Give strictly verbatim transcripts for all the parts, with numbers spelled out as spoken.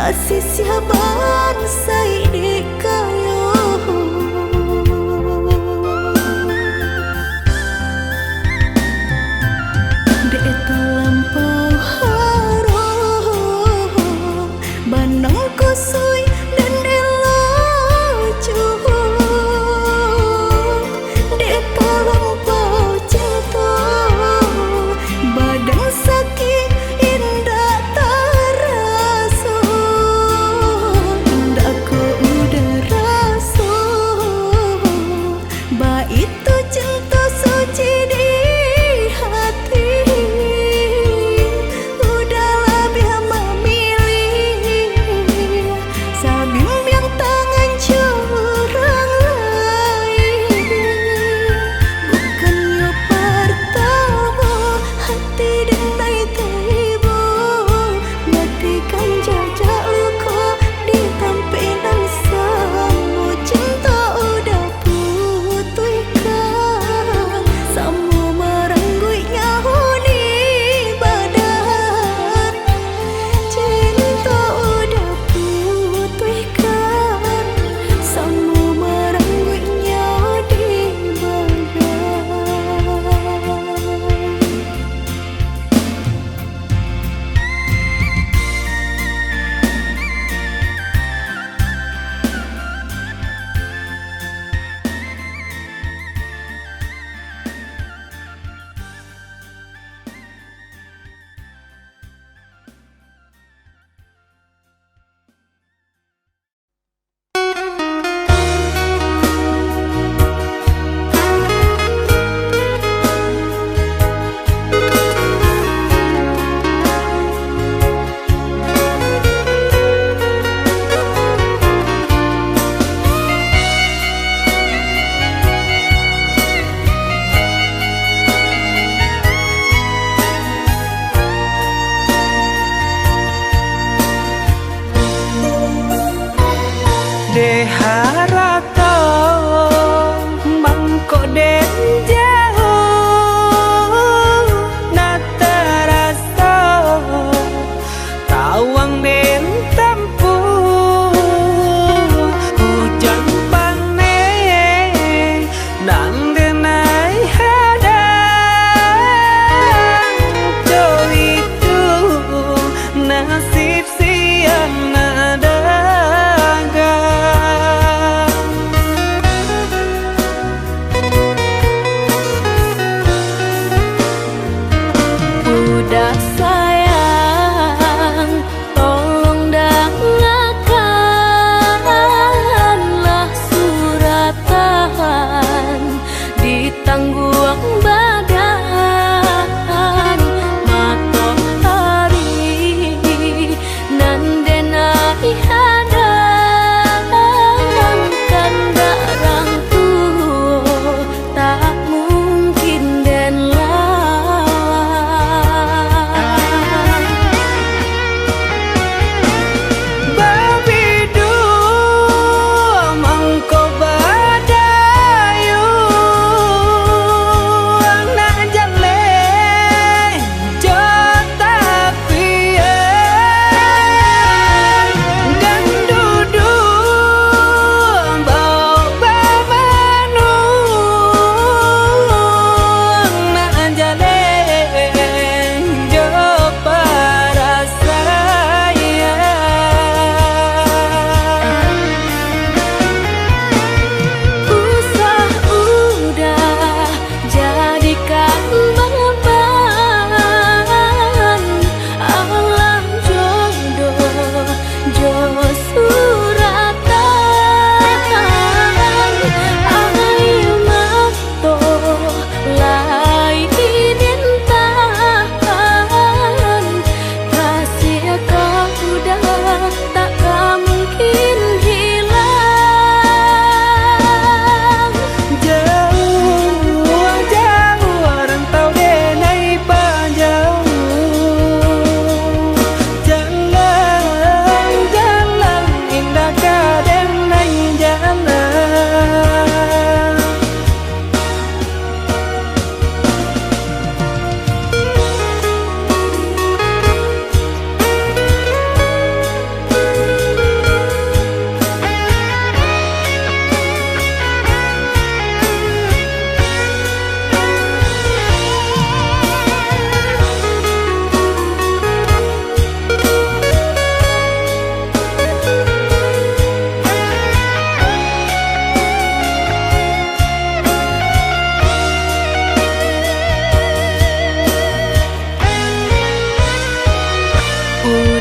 Sisiah bansai dek kayo. Dek talampau harok, banang kusuik dan dek lacuak. Dek talampau cinto, badan sakik indak taraso. Indak ko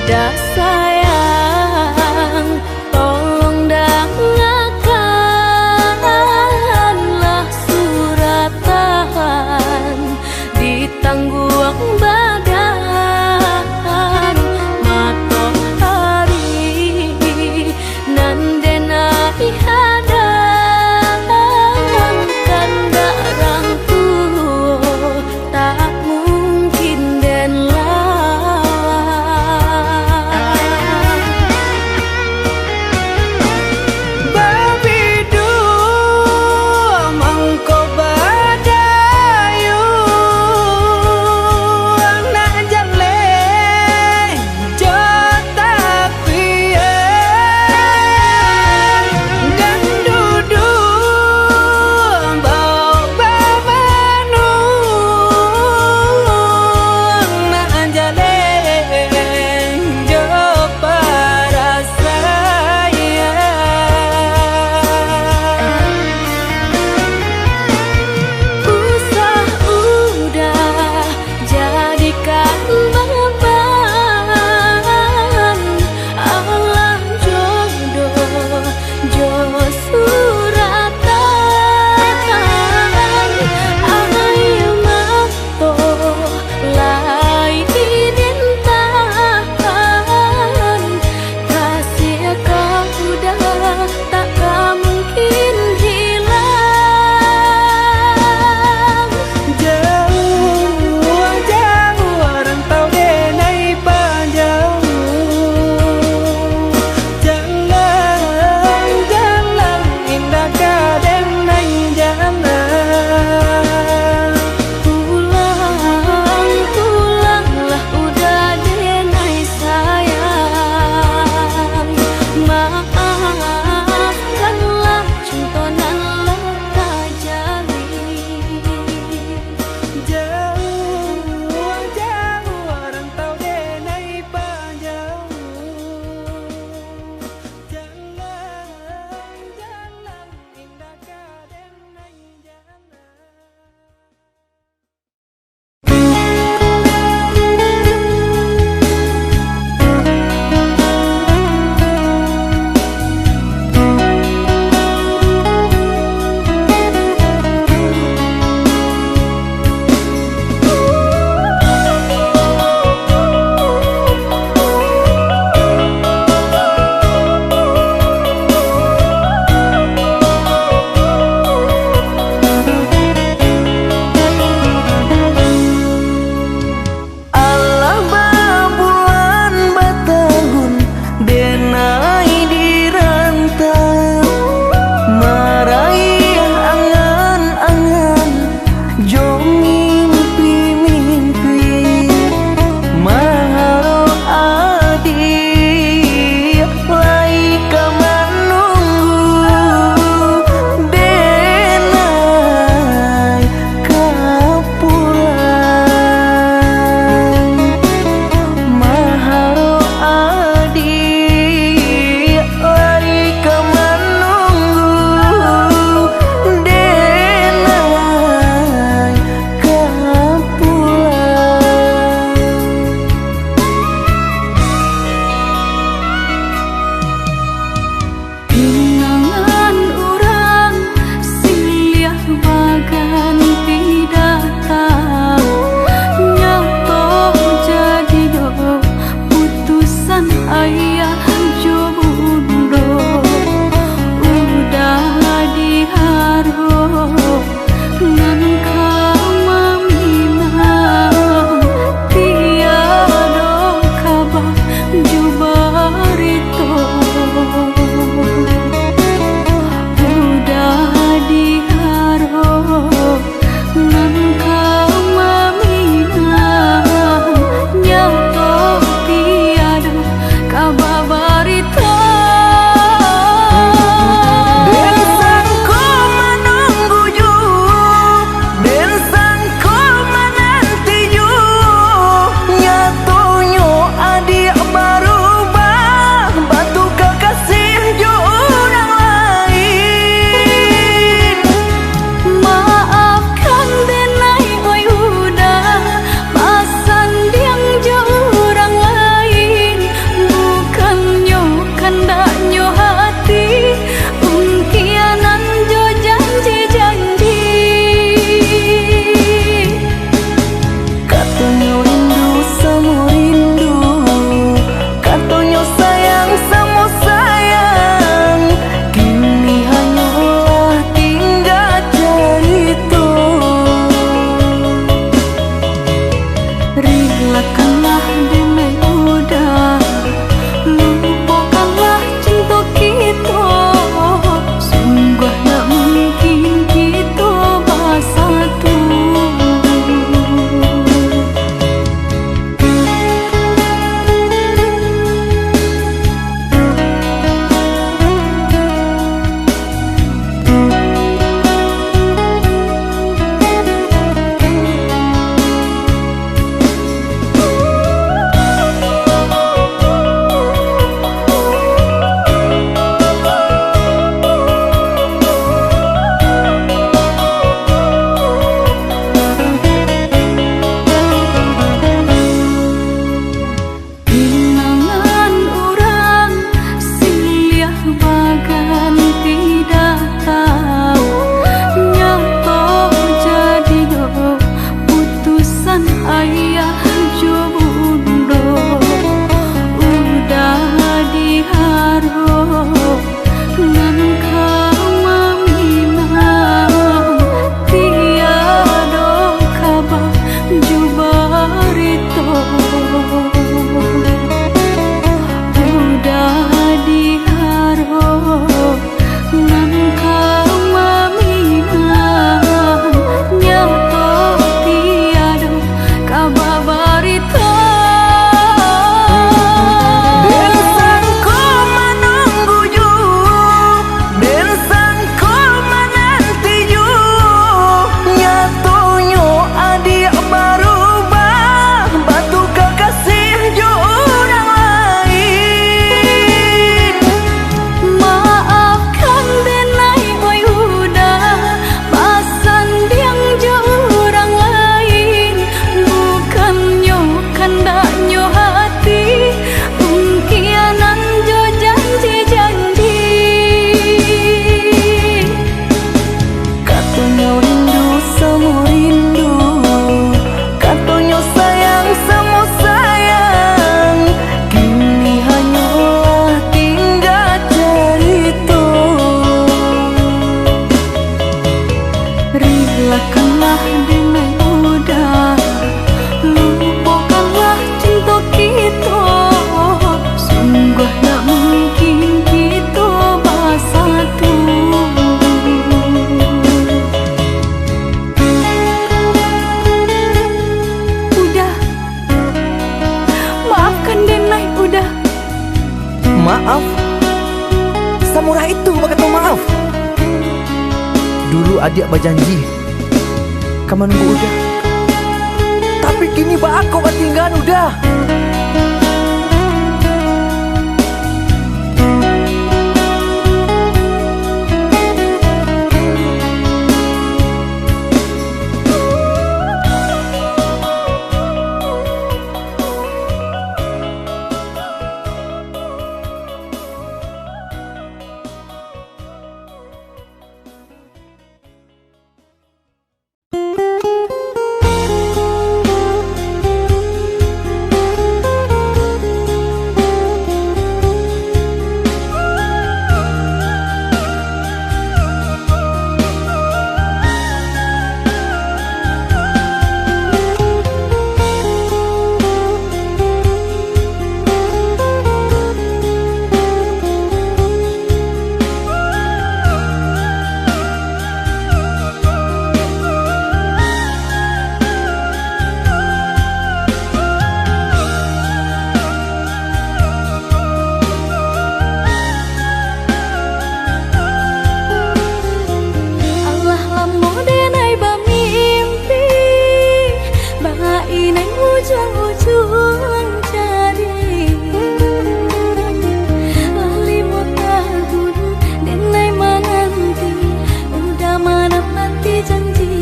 Dah sayang, tolong dangakanlah suratan di tangguang badan. Matoari nan den ai hadang, kandak rang tuo tak mungkin den lawan. Babiduang mangko badayuang, nak jaleh jo tapian, dan duduang baok bamanuang, nak jaleh jo parasaian. Usah udah jadikan baban, alah jodoh jo suratan. Aia mato lai dintahan, kasiah ka udah tak ka mungkin hilang. Jauah-jauah rantau den ai pajauah, jalan-jalan indak ka den ai jalan. Pulang, pulanglah udah den ai sayang. Maafkanlah cinto nan lah tajalin. Jauah-jauah rantau den ai pajauah, jalan-jalan indak ka den ai jalan. Alah babulan batahun den ai di rantau, maraiah angan-angan jo mimpi-mimpi. Maharok adiak lai ka manunggu, den ai ka pulang. Maharok adiak lai ka manunggu, den ai ka pulang. Tunangan urang siliah baganti datang, nyato jadi doh putusan ayah jo bundo. Udah di harok nan ka maminang, tiado kaba jo barito. Udah di harok nan ka maminang, nyato tiado kaba Maaf? Samurah itu bakato maaf? Dulu adiak bajanji ka manunggu Uda, tapi kini baa kok batinggaan Uda? Alah lamo denai bamimpi, bak inai ujuang-ujuang cari. Lah limo tahun denai mananti, Uda manapati janji.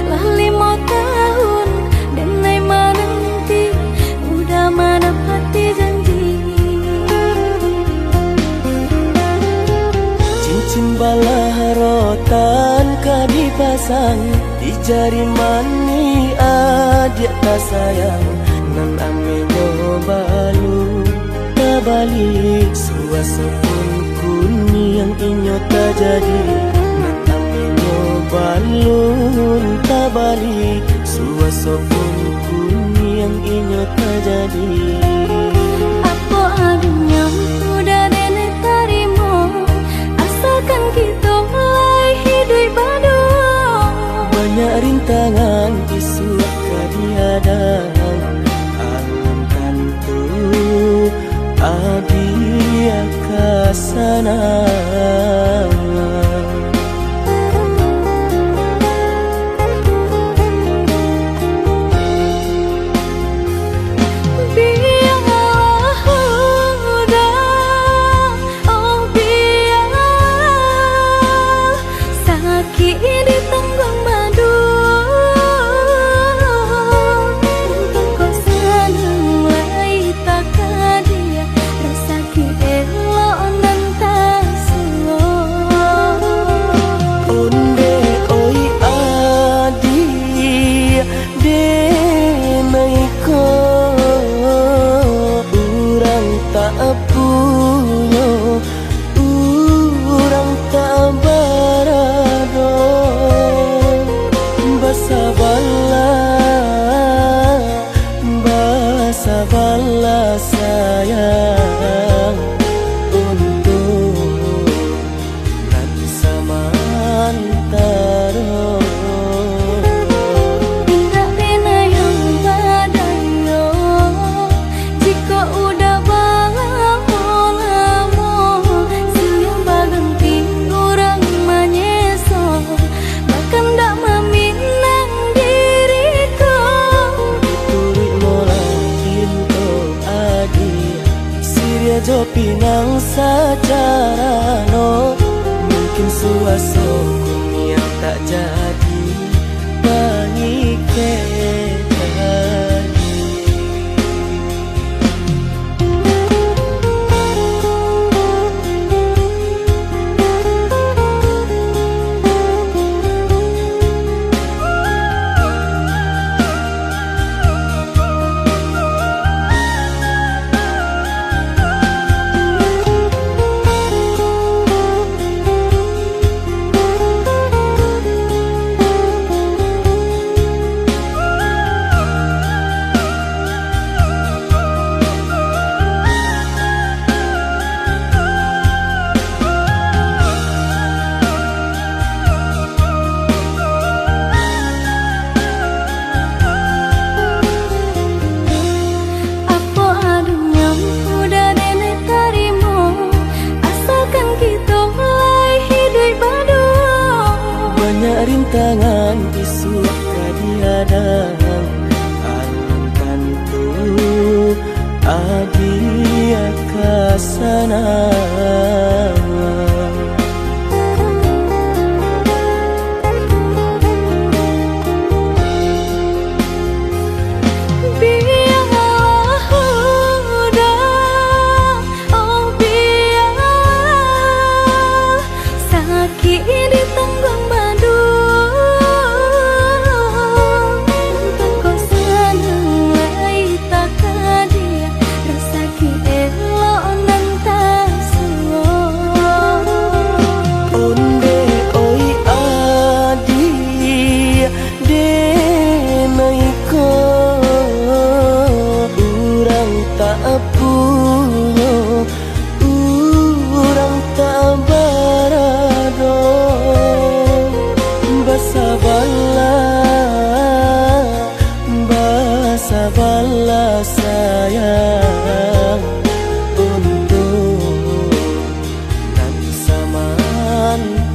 Lah limo tahun denai mananti, Uda manapati janji. Cincin balah rotan ka dipasang di jari manih adiak tasayang, nan ameh nyo balun tabali, suaso pun kuniang inyo tajadi, nan ameh nyo balun tabali, suaso pun kuniang inyo tajadi. Apo adonyo Uda denai tarimo, asalkan kito lai hiduik baduo. Banyak rintangan isuak ka dihadang, alun tantu adiak ka sanang. Bialah Uda, oh bialah, sakik ditangguang baduo. Untuang kok sanang lai takadiak, rasaki elok nan tasuo. Ondeh oi adiak, denai ko urang tak punyo, urang tak barado. Basabalah, basabalah sayang, untuak nan samantaro. Indak pernah yang badayo, jikok Uda balamo-lamo, siang baganti urang manyeso, bakandak maminang diri ko. Dituruik molah pinto adiak, siriah jo pinang sajarano, mungkin suaso kuniang tak jadi pangikek. Sanang. Bialah uda, oh bialah, sakik ditangguang madu. Untuak kok sanang lai takadiak, rasaki elok nan tasuo. Ondeh oi adiak, denai ko urang tak punyo, urang tak barado. Basabalah, basabalah sayang, untuak nan samantaro.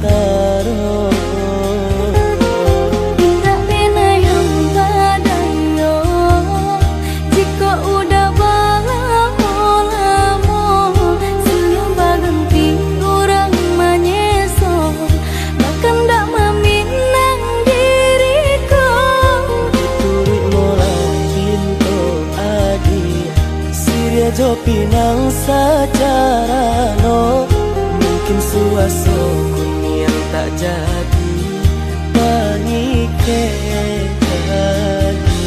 Indak bana yang badayo, jikok uda balamo-lamo, sudah baganti urang manyeso, bakandak maminang diri ko. Dituruik molah pinto adiak, siriah jo pinang sacarano, mungkin suaso kuniang tak jadi pangikek lagi.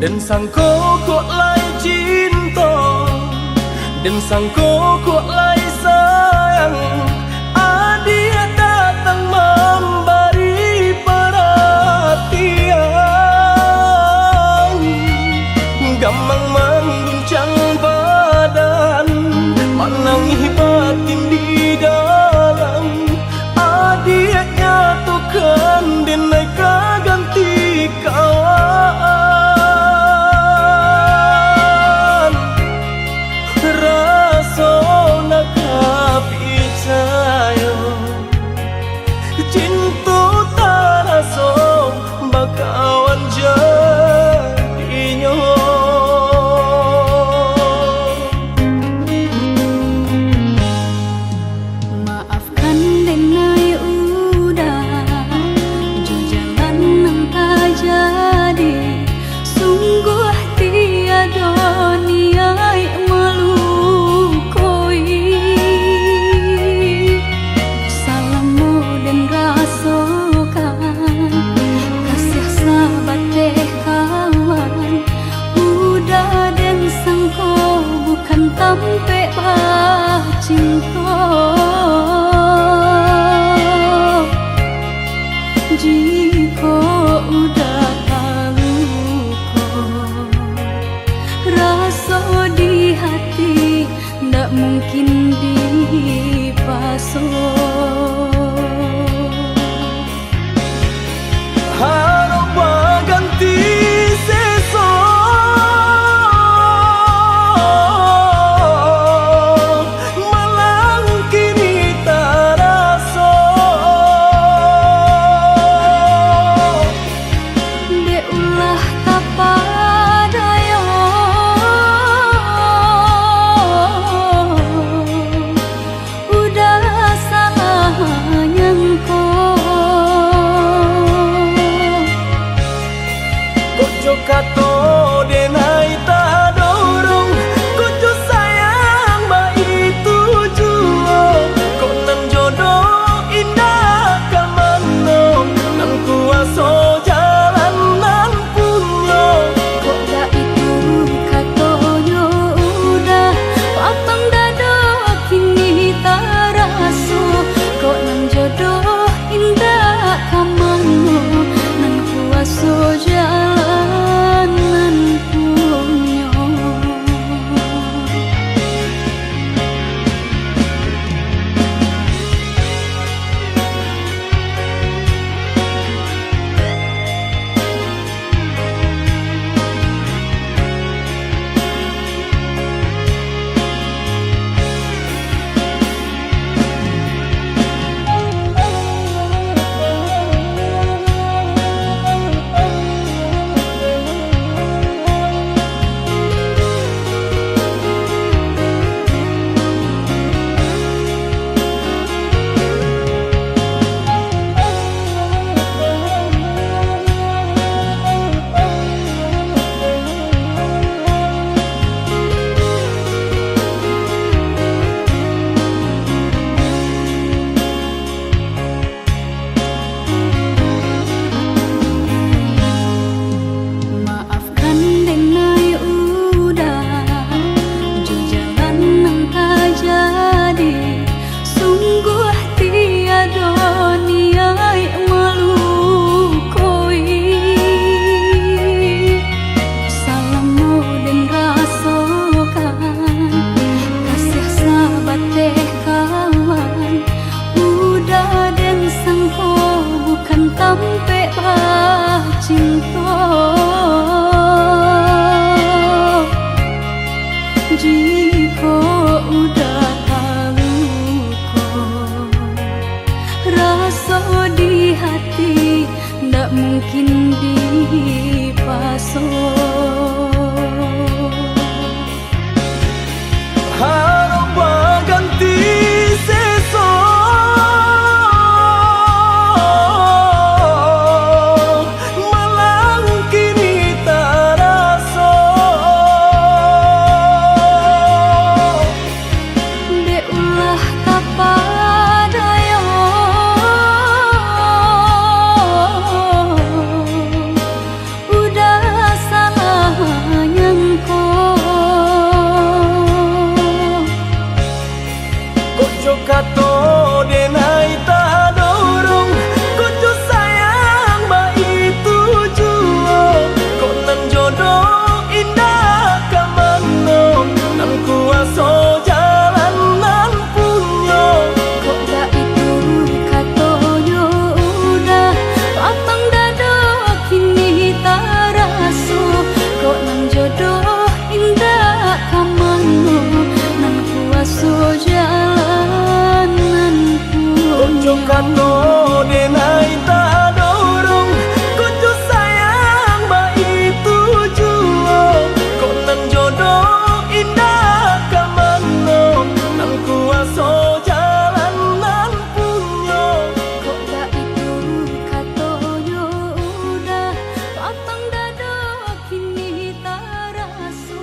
Den sangko kok lai cinto, den sangko kok lai sayang, adiak datang mambari paratian. Gamang mangguncang badan, manangih batin di dalam. Adiak nyatokan, den ai ka ganti kawan. Raso nak ka picayo, cinto taraso bakawan jadinyo. Maafkan den ai uda, jo jalan nan tajadi, sungguah tiado niaik malukoi. Salamo den rasokan, kasiah sabateh kawan, uda den sangko bukan tampek bacinto. Jikok uda taluko, raso di hati ndak mungkin dipaso. Harok baganti seso, Jikok udah taluko, raso di hati ndak mungkin dipaso. Harap baganti seso, malang kini taraso. Dek ulah tapadayo, udah salah nyangko. Kok jo kato denai tadorong, kok jo sayang baitu juo, kok nan jodoh indak ka mano, nan kuaso jalan nan punyo. Kok baitu katonyo udah, lapang dado kini taraso, kok nan jodoh indak ka mano, nan kuaso jalan nan punyo. Kok jo kato denai tadorong, kok jo sayang baitu juo, kok nan jodoh indak ka mano, nan kuaso jalan nan punyo. Kok baitu katonyo udah, lapang dado kini taraso,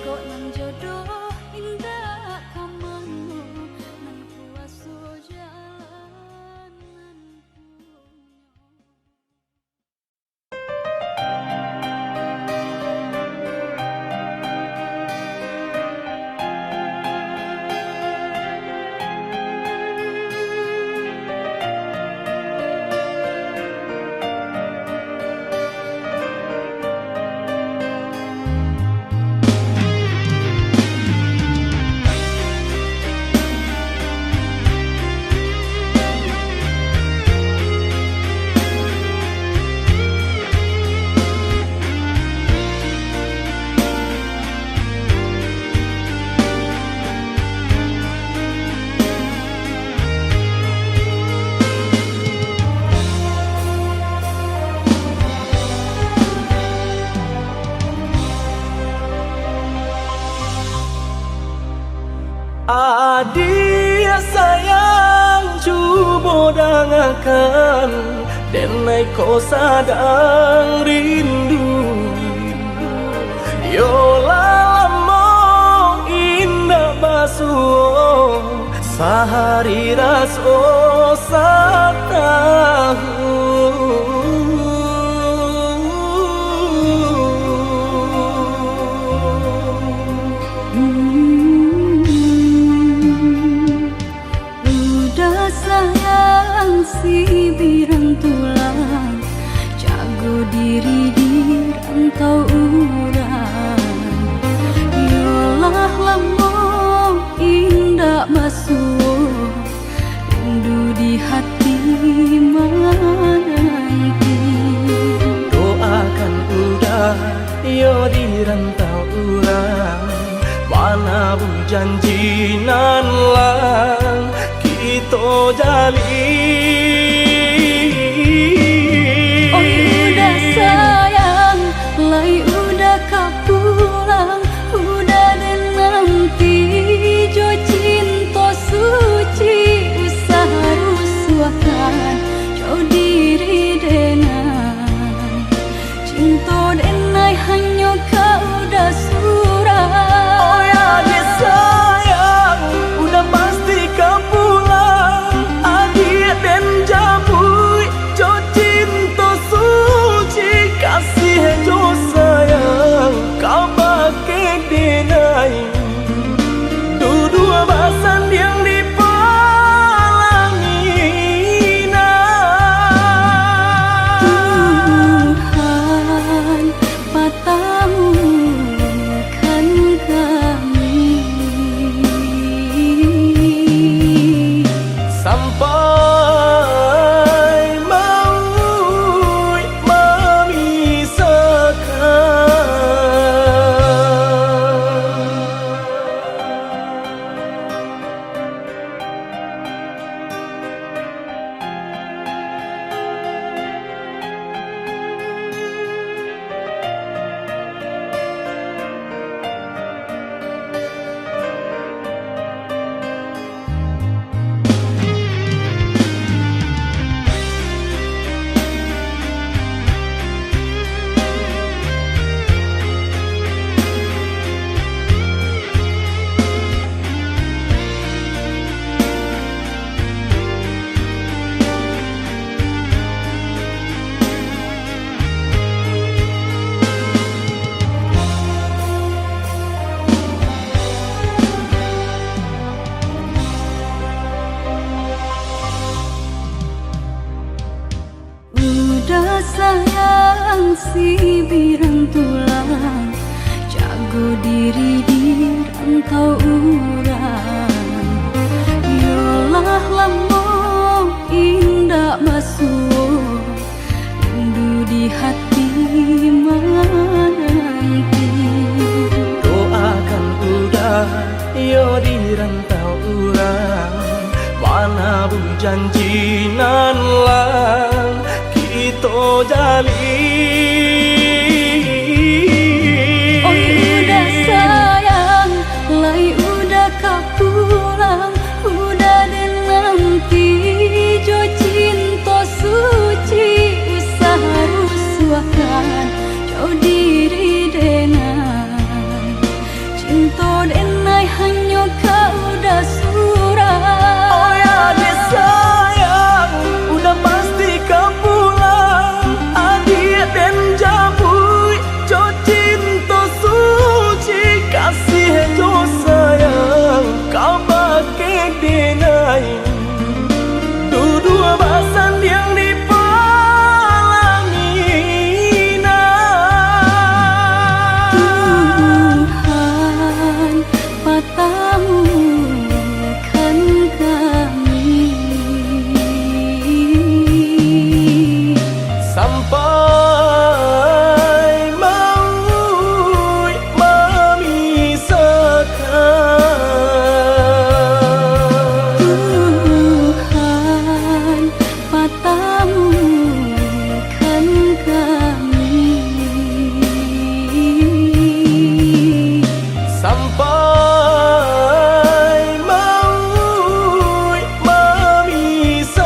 kok nan jodoh indak ka mano, nan kuaso jalan nan punyo. Adiak sayang, cubo dangakan, denai ko sadang rindu. Yo lah lamo indak basuo, sahari raso satahun. Udah sayang sibiran tulang, jago diri di rantau urang. Yolah lamo indak basuo, rindu di hati mananti. Doakan udah yo di rantau urang, manabuih janji nan lah kito jalin. Oi udah sayang, lai udah ka pulang, udah den nanti jo cinto suci, usah rusuahkan jo diri denai. Cinto denai hanyo ka udah surang. Oi adiak sayang, udah pasti ka pulang. Adiak den Sibiran tulang, jago diri di rantau urang. Yolah lamo indak basuo, rindu di hati mananti. Doakan Uda, iyo di rantau urang, manabuih janji nan lah kito jalin. Oi Uda sayang, lai Uda ka pulang, Uda den nanti jo cinto suci, usah rusuahkan jo diri denai. Cinto denai hanyo ka Uda surang. Oi adiak sayang, Uda pasti ka pulang. Adiak den jamuik jo cinto suci, kasih jo sayang kabake denai. Duduak basandiang di palaminan. Tuhan patamukan kami. Sampai mauik mamisahkan. Tuhan patamukan kami. Sampai mauik mamisahkan.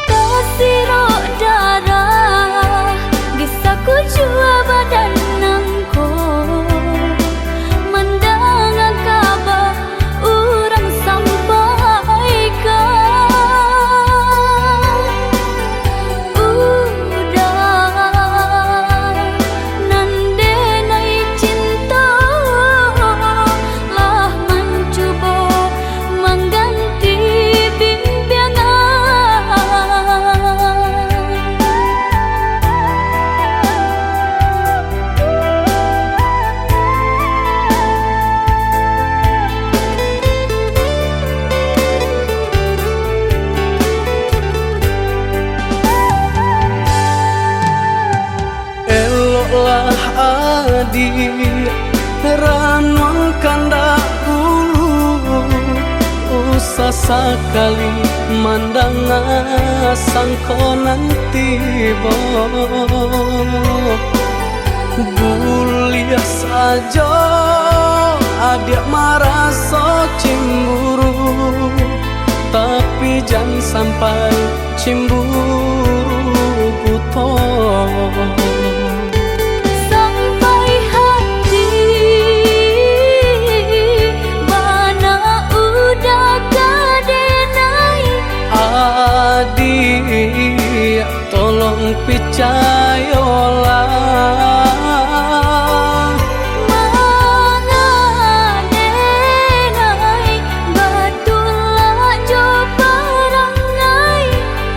Tasirok darah di sakujua badan nangko, mandanga kaba urang sampaikan. Uda nan denai cinto, lah mancubo mangganti bimbiangan. Eloklah adiak, ranuang kandak bulu, usah sakali mandanga sangko nan tibo. Buliah sajo adiak maraso cimburu, tapi jan sampai cimburu buto. Sampai hati bana Uda ka denai. Adiak, tolong picayolah. Manga denai batulak jo parangai.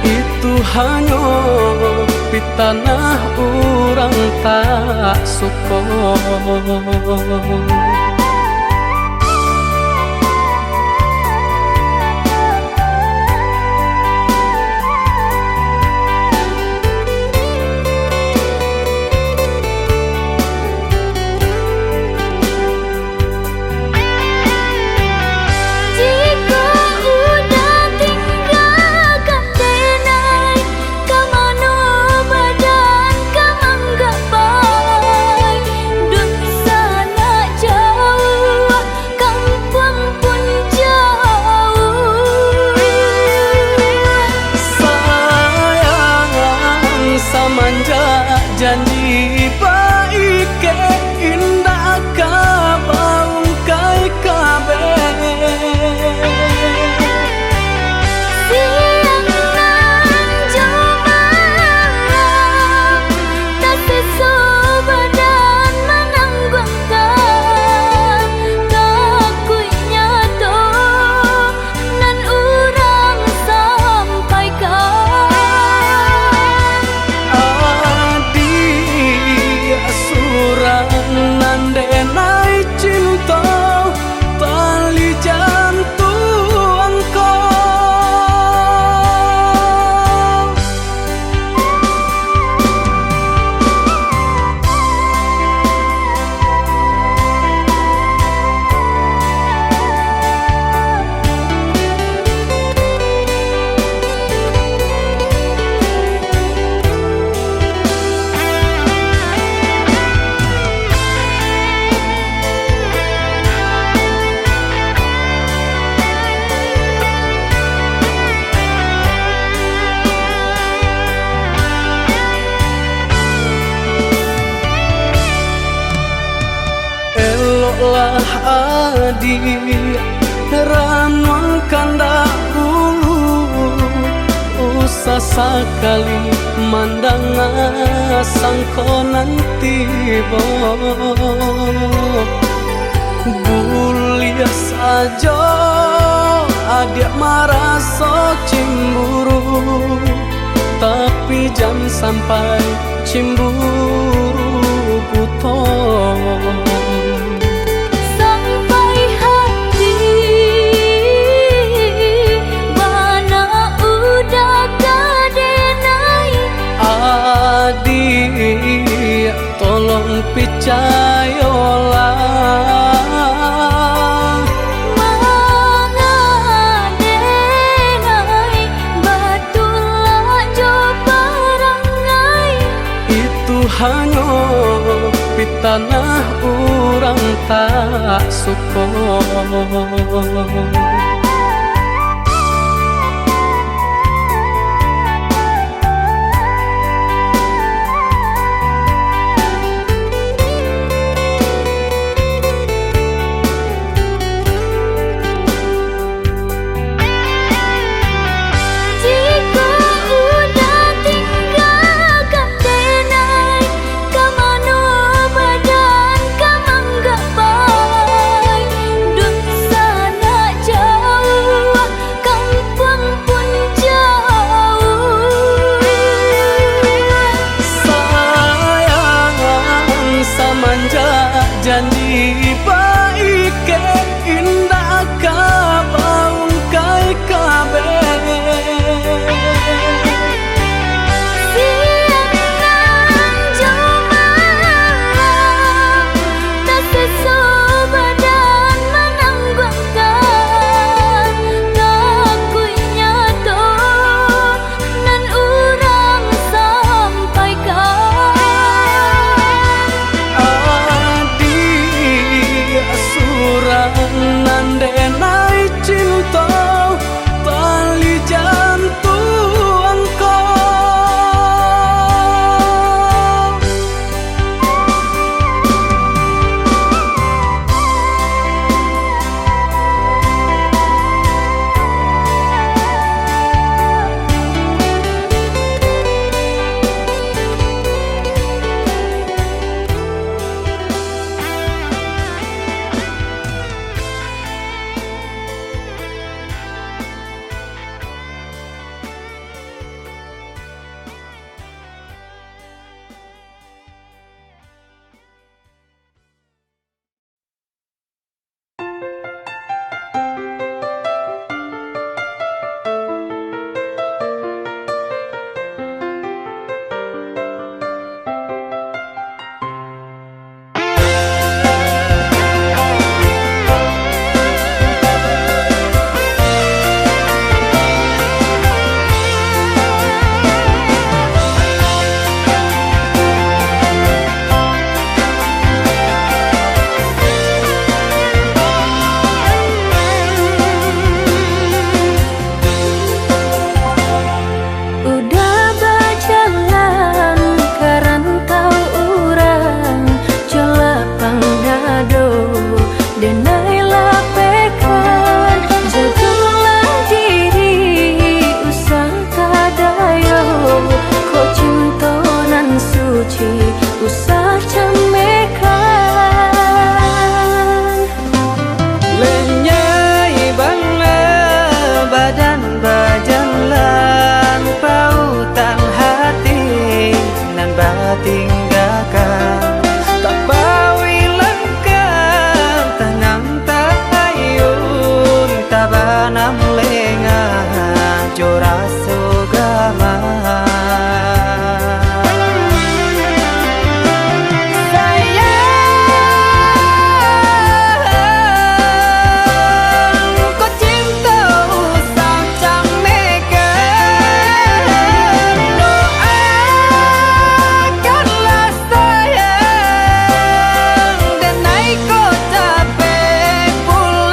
Itu hanyo pitanah urang tak suko. Jikok Uda tinggakan denai, ka mano badan ka manggapai? Di ranuang kandak bulu, usah sakali mandanga sangko nan tibo. Buliah sajo adiak maraso cimburu, tapi jan sampai cimburu buto. Sampai hati bana udah ka denai. Adiak, tolong picayolah. Manga denai batulak jo parangai. Itu hanyo pitanah urang tak suko. Jikok udah tinggakan denai, ka mano badan ka manggapai? Dunsanak jauah, kampuang pun jauah. Sayang, samanjak janji baikek, indak ka baungkai kabeh. Siang nan jo malam, taseso badan manangguangkan, takuiknyo tu nan urang sampaikan. Adiak surang nan denai cinto, tali jantuang ko. Udah bajalan ka rantau urang, jo lapang dado, denai lapehkan, jagolah diri, usah tadayo, kok cinto nan suci, usah camehkan. Lenyai bana badan bajalan, pautang hati nan batinggakan. Tabawi langkah, tanang taayun, tabanam lengah jo raso gama. Sayang, ko cinto usah camehkan, doakanlah sayang, denai ko capek pulang.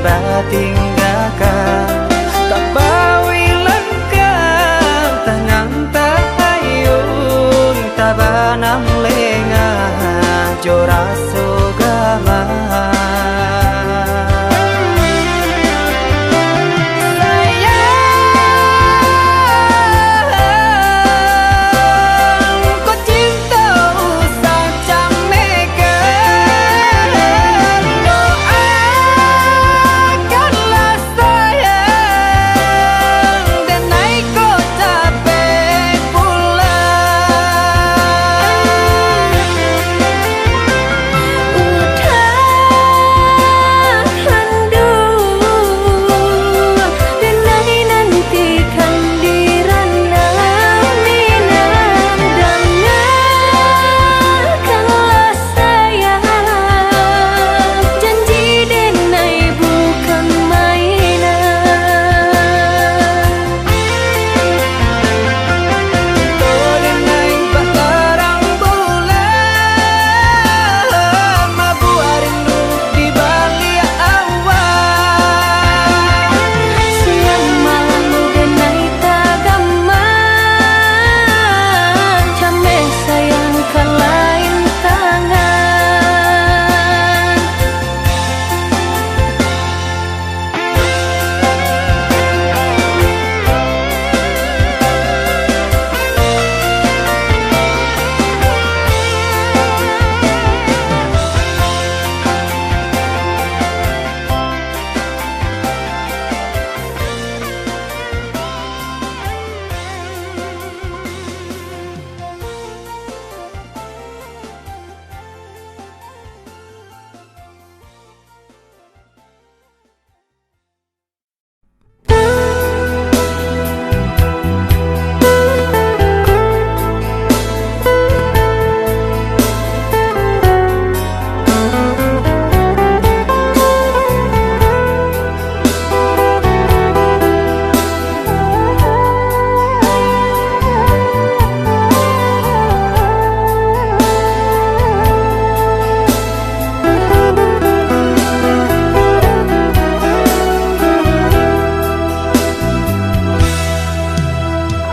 Batinggakan, tabawi langkah, tangan tahayun, tabanam lengah, jo raso gamang. Sayang, ko cinto usah camekan, doakanlah sayang, denai ko capek pulang. Udah, Kanduang, denai nantikan di ranah Minang. Dangakanlah sayang, janji denai bukan mainan. Denai batarang bulan, mabuak rindu di baliak awan. Siang malam denai tagaman, cameh sayang ka lain tangan.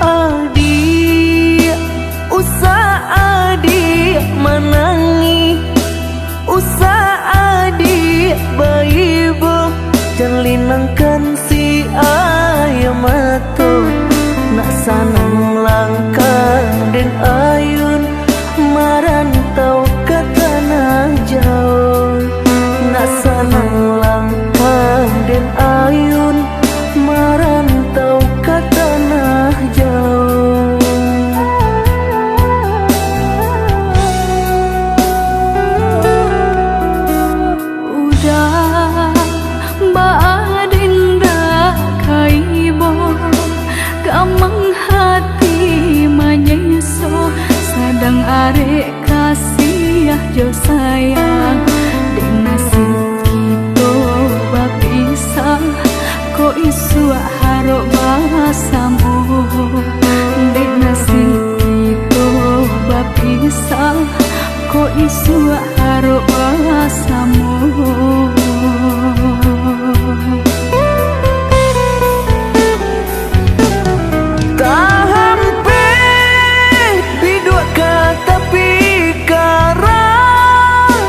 Adiak, usah adiak manangih, usah adiak baibo, jan linangkan si aia mato. Nak sanang langkah den ayun, marantau ka tanah jauah. Nak sanang langkah den ayun, marantau ka tanah jauah. Udah, baa den dak ka ibo, gamang hati manyeso, sadang arek kasiah jo sayang. Dek nasib kito bapisah, kok isuak harok basamo. Dek nasib kito bapisah, kok isuak harok basamo. Tahampek biduak ka tapi karang,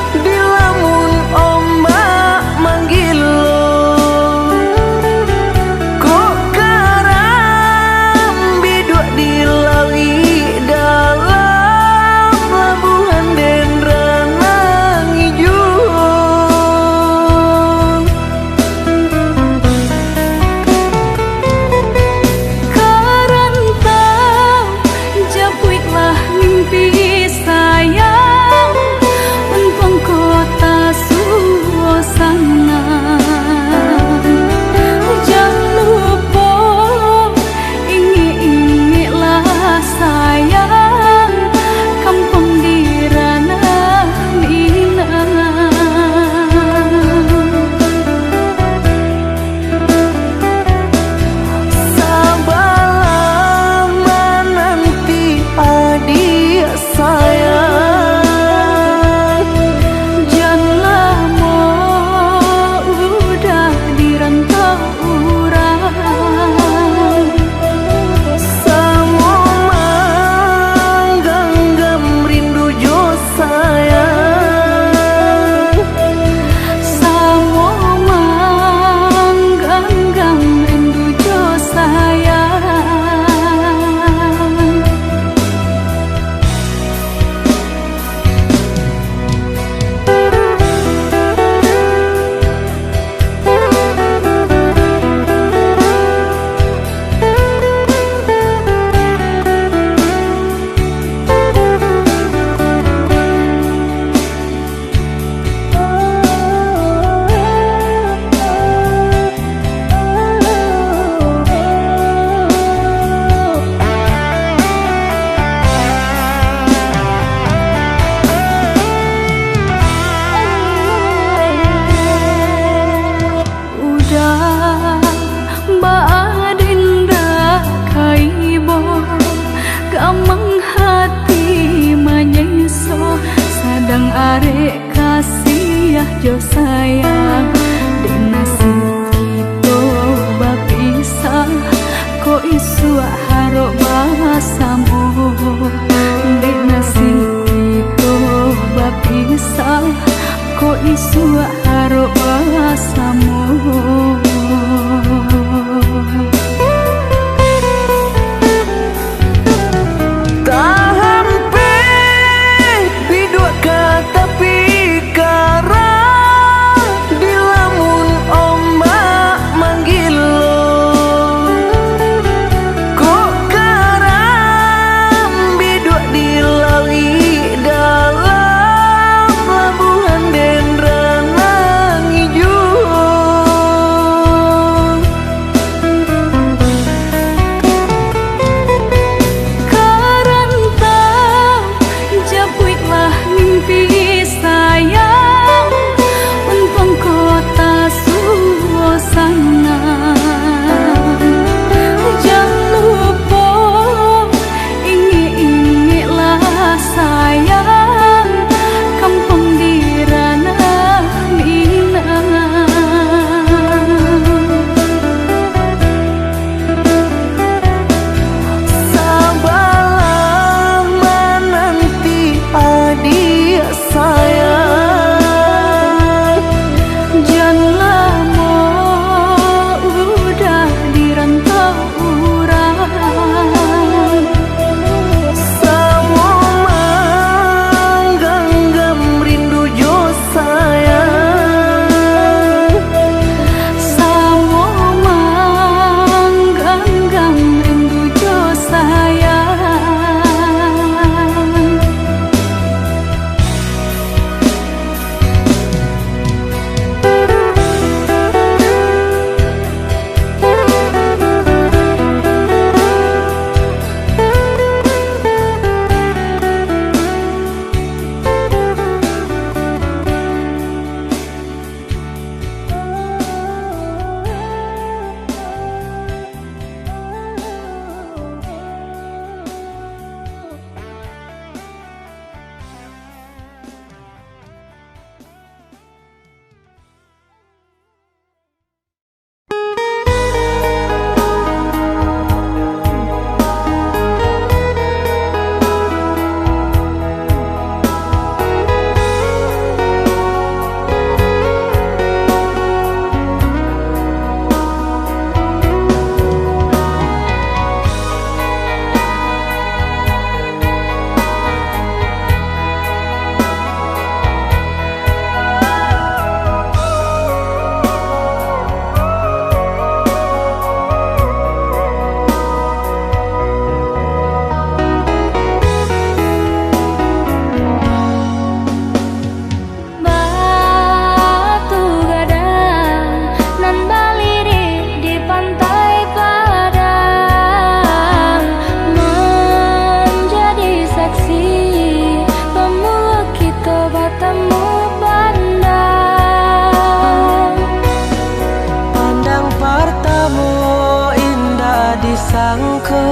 sangko,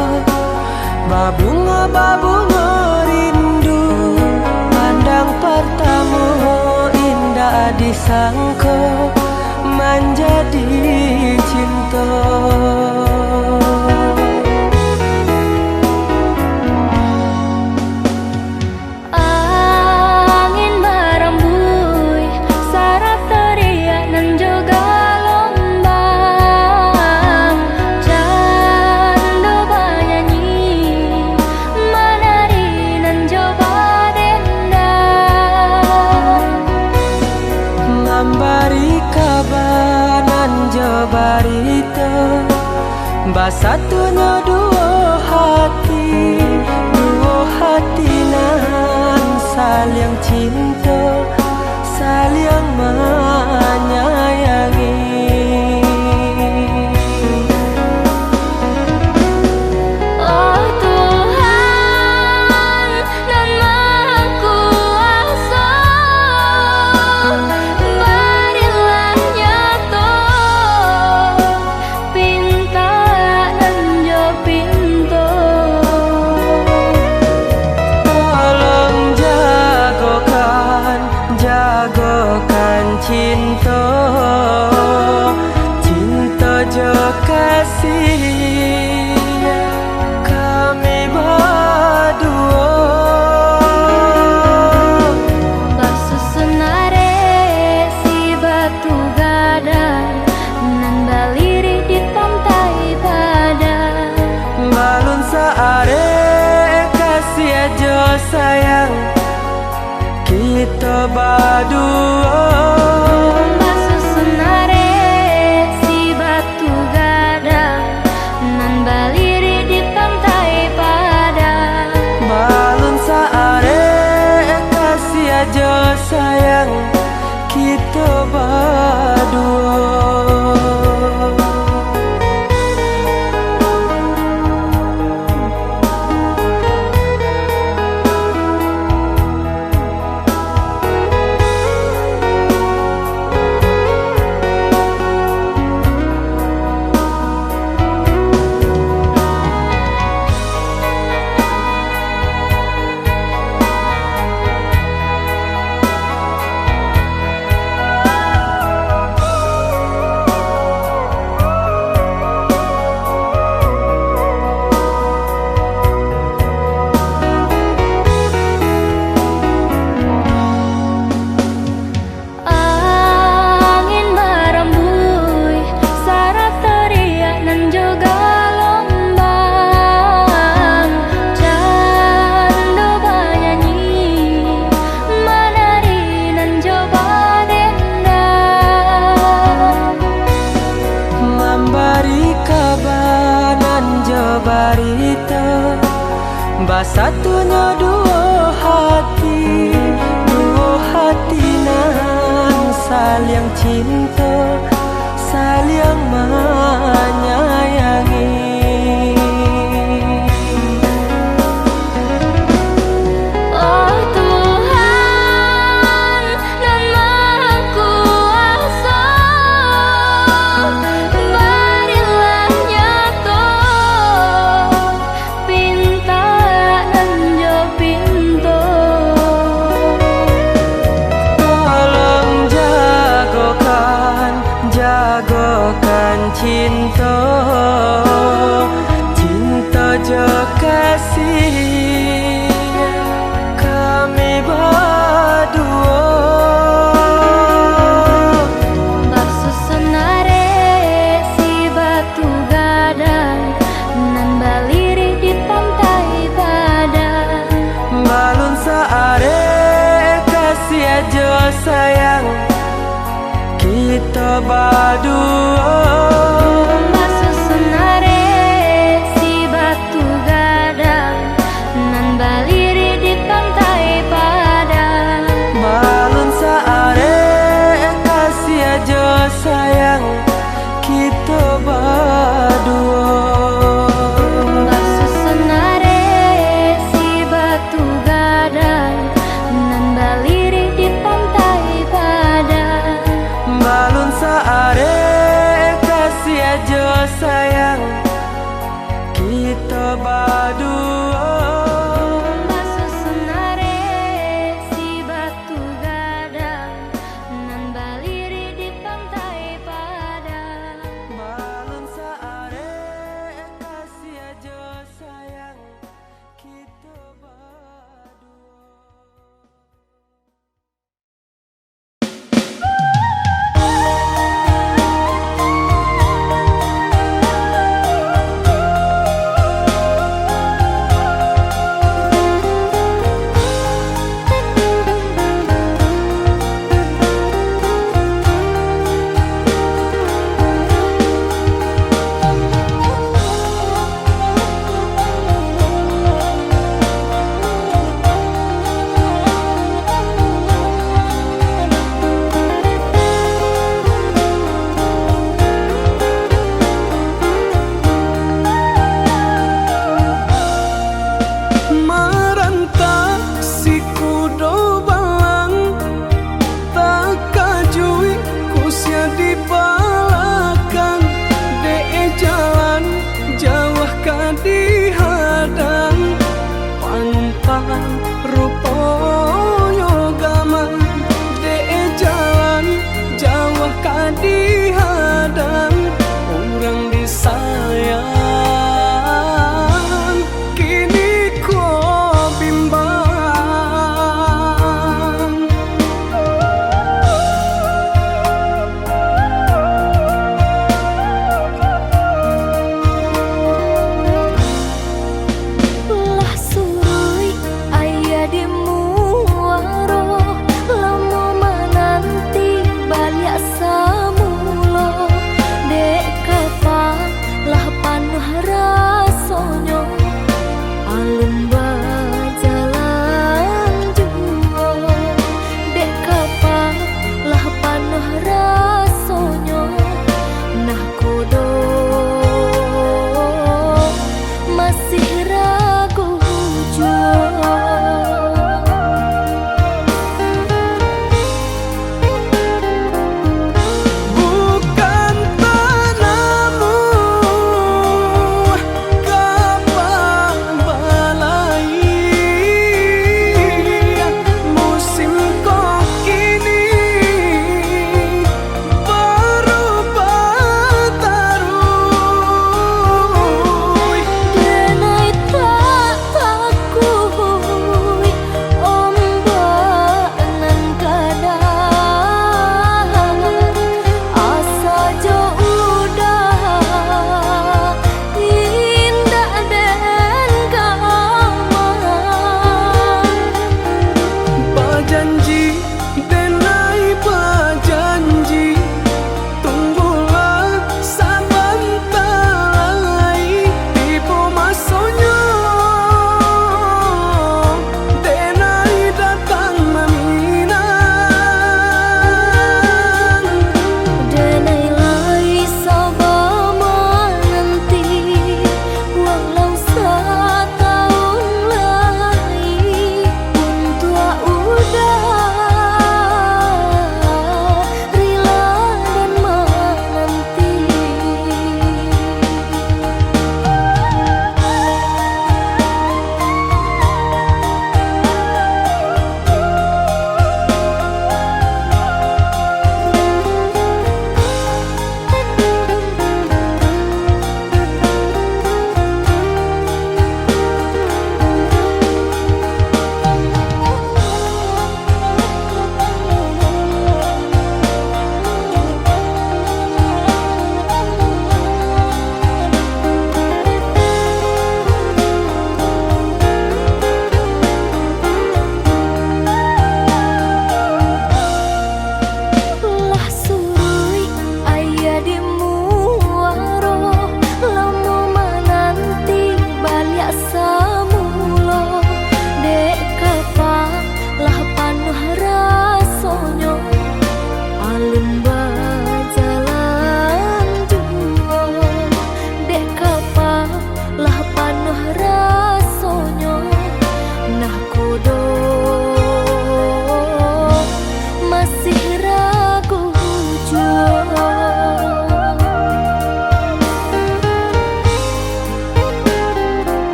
babungo-babungo rindu. Pandang partamo indak disangko, manjadi cinto. Angin barambuih, sarato riak nan jo galombang, cando banyanyi, manari nan jo badendang. Mambari kaba nan jo barito, basatunyo duo hati, duo hati nan saliang cinto, saliang manyayangi. Oh Tuhan, nan Maha Kuaso, barilah nyato pintak nan jo pinto. Tolong jagokan, jagokan cinto, cinto jo kasih kami baduo. Basusun arek si batu gadang, nan balirik di pantai Padang. Balun saarek kasih jo sayang, kito baduo. Basusun arek si batu gadang, nan balirik di pantai Padang. Balun saarek kasih jo sayang, kito baduo. Angin barambuih, sarato riak nan jo galombang, cando banyanyi, manari nan jo badendang. Mambari kaba nan jo barito, basatunyo duo hati, duo hati nan saliang cinto, saliang manyayangi. Oh Tuhan, nan Maha Kuaso, barilah nyato pintak nan jo pinto. Tolong jagokan, jagokan cinto, cinto jo kasih kami baduo. Basusun arek si batu gadang, nan balirik di pantai Padang. Balun saarek kasih jo sayang, kito baduo. Basusun arek si batu gadang, nan balirik di pantai Padang. Balun saarek kasih jo sayang, kito baduo. Basusun arek si batu gadang, nan balirik di pantai Padang. Balun saarek ka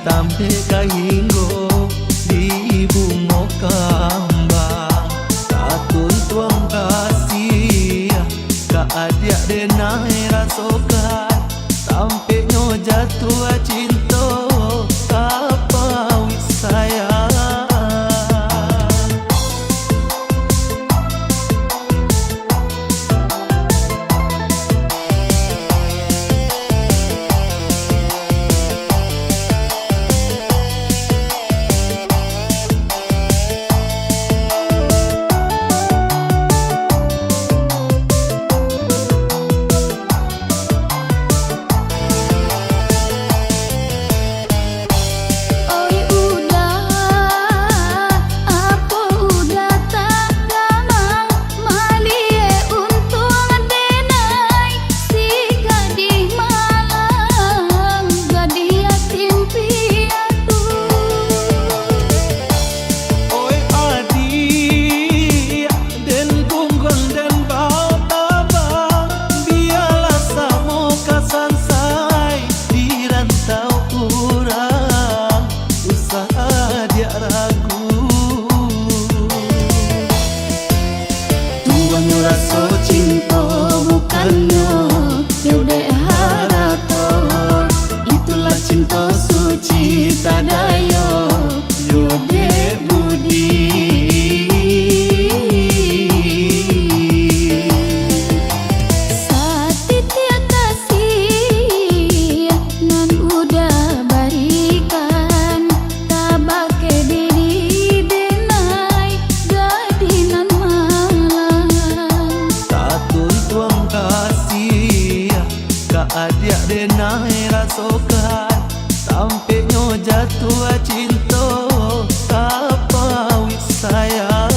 Sampai ka hinggo di bungo kambang, tatuntuang kasih ka adiak denai rasokan, sampai nyo jatuah cinto ka pauik sayang. Oi uda, apo uda tagamang, maliek untuang denai, si gadih malang, gadih yatim piatu. Oi adiak, den gungguang, den batabang, bialah samo ka sansai di rantau urang, usah adiak ragu. Tubuahnyo raso cinto, bukannyo yo dek harato, itulah cinto suci tadayo yo dek budi. Satitiak kasih nan uda barikan, tabake diri denai gadih nan malang. Tatuntuang kasih ka adiak denai rasokan, sampai nyo jatuah cinto ka pauik sayang.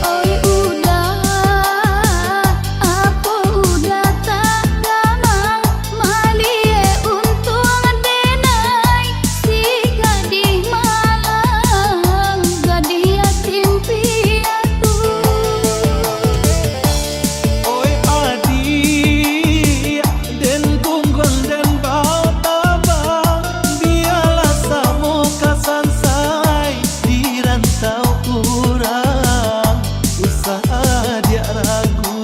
Oi uda, apo uda tagamang, maliek untuang denai, si gadih malang, gadih yatim piatu. Oi adiak, den gungguang, den batabang, bialah samo ka sansai di rantau urang, usah adiak ragu.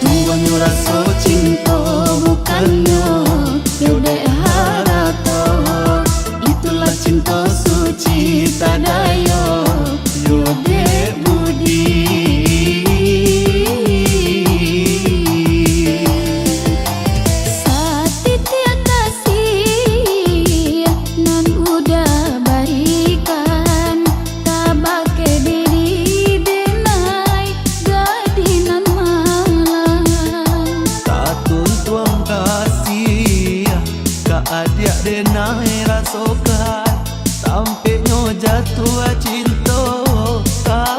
Tubuahnyo raso cinto, bukannyo yo dek harato, itulah cinto suci tadayo yo dek budi. Satitiak kasih nan uda barikan, tabake diri denai gadih nan malang. Tatuntuang kasih ka adiak denai rasokan, sampai nyo jatuah cinto ka